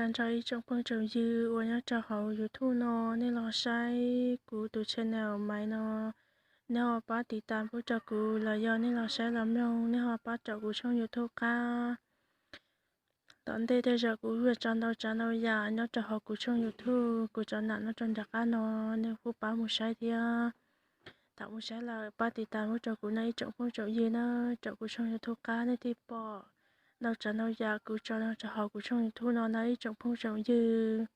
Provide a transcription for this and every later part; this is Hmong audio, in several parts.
Nyob zoo ib tsoom phooj tsoom ywg uas nyob rau hauv YouTube no, nej los saib kuv tus channel Maiv no, nej ho pab tiv tas pub rau kuv los yog nej los saib los mloog, nej ho pab raum kuv tshooj YouTube qab. Tom ntej tej zaum kuv yuav tso ntau tsav ntau yam nyob rau hauv kuv tshooj YouTube, kuv tso nam nyob rau nram qab no, nej kuj pab mus saib thiab. Thaum mus saib lawm pab tiv tas pub rau kuv no ib tsoom phooj tsoom ywg na, raum kuv tshooj YouTube qab nej thiaj pom ntau tsav ntau yam kuv tso rau hauv kuv tshooj YouTube no na ib tsoom phooj tsoom ywg.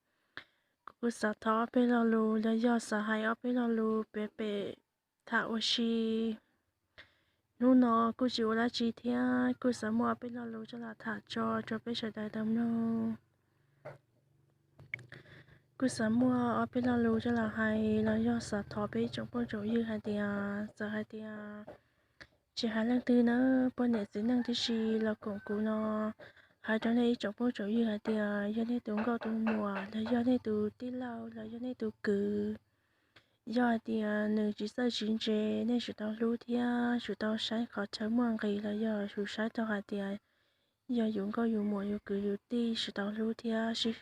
Kuv kuj xav thov ob peb lo lus los yog xav hais ob peb lo lus pem pem tham ua si. Hnub no kuj tsis ua dab tsi thiab kuj xav muaj ob peb lo lus coj los tham tso rau peb sawv daws tau mloog. Kuj xav muaj ob peb lo lus coj los hais los yog xav thov peb ib tsoom phooj tsoom ywg hais tias, txawm hais tias tsis hais leej twg na, poj niam txiv neej tib si los koom kuv no, hais rau nej ib tsoom phooj tsoom ywg hais tias yog nej tus nkauj tus muam los yog nej tus tij laug los yog nej tus kwv, yog hais tias nws tsis txawj tsis ntse, nej tsum tau hlub thiab tsum tau saib qhov chaw muaj nqis los yog tsum saib tau hais tias yog yus nkauj yus muam yus kwv yus tij, tsum tau hlub thiab sib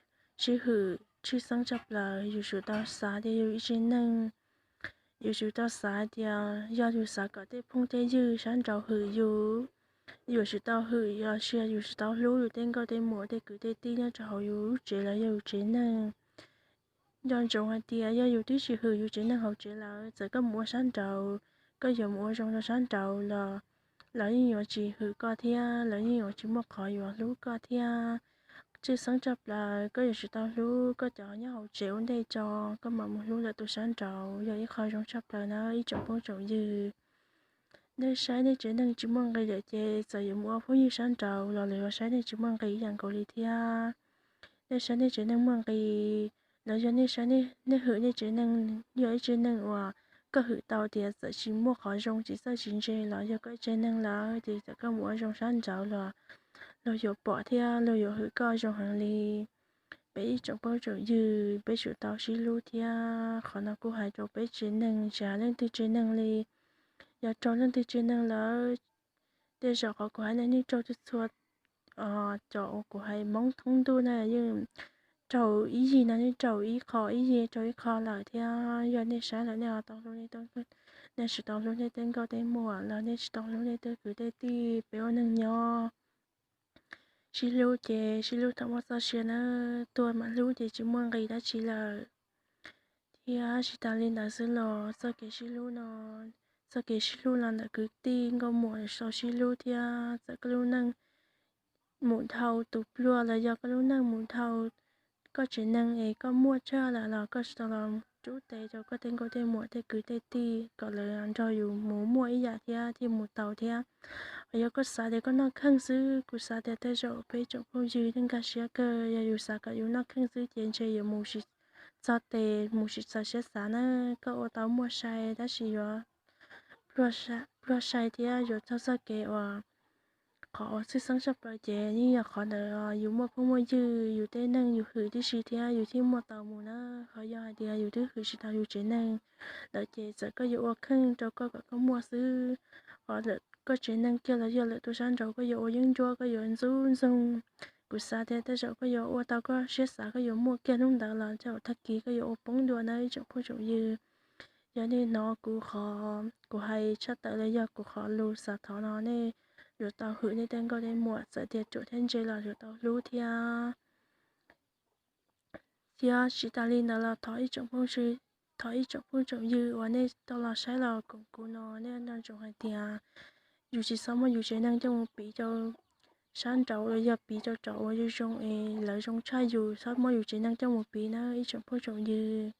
hwm tshwj xeeb tshaj plaws. Yus tsum tau xav tias yog yus ib tsev neeg, yus tsum tau xav tias yog yus xav kom tej phooj tej ywg sab nraud hwm yus, yus tsum tau hwm, yog sis yus tsum tau hlub yus tej nkauj tej muam tej kwv tej tij nyob rau hauv yus lub tsev los yog yus tsev neeg. Nco ntsoov hais tias yog yus twb tsis hwm yus tsev neeg hauv tsev lawm, txawm koj mus ua sab nraud, koj yuav mus ua zoo rau sab nraud los lawv yeej yuav tsis hwm koj thiab lawv yeej yuav tsis muaj qhov yuav hlub koj thiab. Tshwj xeeb tshaj plaws koj yuav tsum tau hlub koj cov nyob hauv tsev ua ntej tso, koj mam mus hlub lawv tus sab nraud yog ib qho zoo tshaj plaws na ib tsoom phooj tsoom ywg. Nej saib nej tsev neeg tsis muaj nqis lawm ces txawm yuav mus ua phooj ywg sab nraud los lawv yuav saib nej tsis muaj nqis ib yam nkaus li thiab. Nej saib nej tsev neeg muaj nqis los yog nej saib nej hwm nej tsev neeg, yog ib tsev neeg uas koj hwm tau tias txawm tsis muaj qhov zoo tsis txawj tsis ntse los yog koj ib tsev neeg lawm ces txawm koj mus ua zoo sab nraud los luag yuav pom thiab luag yuav hwm koj zoo heev li. Peb ib tsoom phooj tsoom ywg peb tsum tau sib hlub thiab. Qhov no kuj hais rau peb tsev neeg tsis hais leej twg tsev neeg li. Yog raug leej twg tsev neeg lawm, tej zaum qhov kuv hais no yeej raug txhua txhua cov uas kuv hais Hmoob thoob ntuj na, yeej raug ib yig no yeej raug ib qho ib yig raug ib qho lawm thiab. Yog nej saib lawm nej ho tau hlub nej, nej tsis tau hlub nej tej nkauj tej muam los nej tsis tau hlub nej tej kwv tej tij, peb ua neeg nyob sib hlub ces sib hlub thaum muaj txoj sia na, tuag mam hlub ces tsis muaj nqis dab tsi lawm. Thiab tsis tas li ntawd xwb los txoj kev sib hlub no, txoj kev sib hlub los ntawm kwv tij nkauj muam tau sib hlub thiab. Txawm koj lub neej mus dhau tus pluag los yog koj lub neej mus dhau koj tsev neeg es koj muaj tshaj lawm los koj tsis tau los rub tes rau koj tej nkauj tej muam tej kwv tej tij kom lawv nrog yus mus muaj ib yam thiab thiaj mus tau thiab. Ho yog koj xav tias koj noj kheej xwb, kuv xav tias tej zaum peb tsoom phooj ywg nej nkag siab kawg. Yog yus xav kom yus noj kheej xwb ces ntshe yuav mus tsis txog tes mus tsis txog siab xav na. Koj ua tau muaj sai tab sis yuav pluag sai thiab yuav txog txoj kev uas qhov uas tshwj xeeb tshaj plaws ces yeej yog qhov ntawd yus muaj phooj muaj ywg, yus tej neeg yus hwm tib si thiab yus thiaj muaj tau mus na. Ho yog hais tias yus twb hwm tsis tau yus tsev neeg lawm ces txawm koj yuav ua kheej rau koj kom koj muaj xwb, ho lawm koj tsev neeg kiag los yog lawm tus sab nraud koj yuav ua yeeb ncuab koj yuav ntxub ntxoog. Kuv xav tias tej zaum koj yuav ua tau koj siab xav koj yuav muaj kiag hnub ntawd los tej zaum tag kis koj yuav ua poob dua na ib tsoom phooj tsoom ywg. Yog nej hnov kuv qhov kuv hais tshaj tawm los yog kuv qhov lus xav thov no nej yuav tau hwm nej tej nkauj tej muam, txawm tias ruam thiab ntse los yuav tau hlub thiab. Thiab tsis tas li ntawd los thov ib tsoom phooj ywg uas nej tau los saib los koom kuv no nej nco ntsoov hais tias yus tsis txhob muab yus tsev neeg coj mus piv rau sab nraud los yog piv rau cov uas zoo zoo es lawv zoo tshaj yus, txhob muab yus tsev neeg coj mus piv na ib tsoom phooj tsoom ywg.